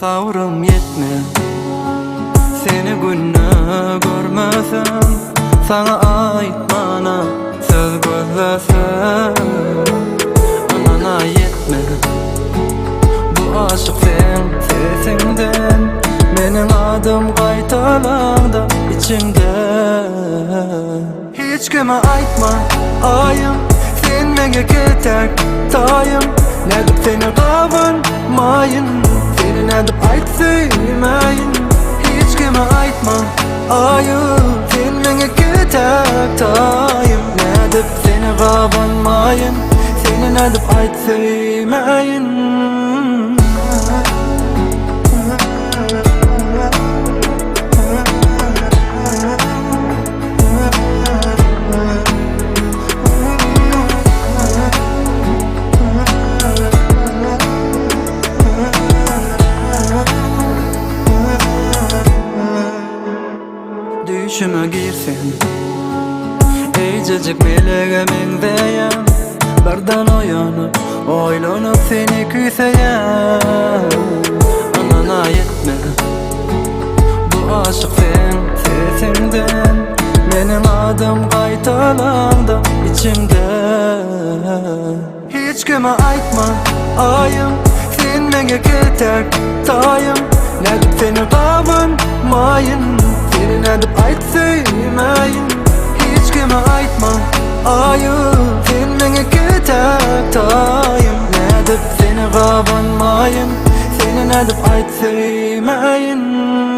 Sabrym ýetmez Seni günde görmesem Saňa aýtmana söz gözlesem Ynana ýetmez Bu aşyk seň sesiňden Meniň adym gaýtalaňda içimde Hiç kime aýtma aýym Sen meň ýeke-täk taýym Nädip seni gabanmaýyn Seni nädip aýt söýmäýin Hiç kime aýtma aýym Sen meň ýeke-täk taýym Nädip seni gabanmaýyn Seni nädip aýt söýmäýin. Düýşüme girseň Eýjejik melege meňzeýän Birden oýanyp, oýlanyp seni küýseýän Ynana ýetmez Bu aşyk seň sesiňden Meniň adym gaýtalaňda içimde Hiç kime aýtma aýym Sen meň ýeke-täk taýym Nädip seni gabanmaýyn Seni nädip aýt söýmäýin Hiç kime aýtma aýym Sen meň ýeke-täk taýym Nädip seni gabanmaýyn Seni nädip aýt söýmäýin.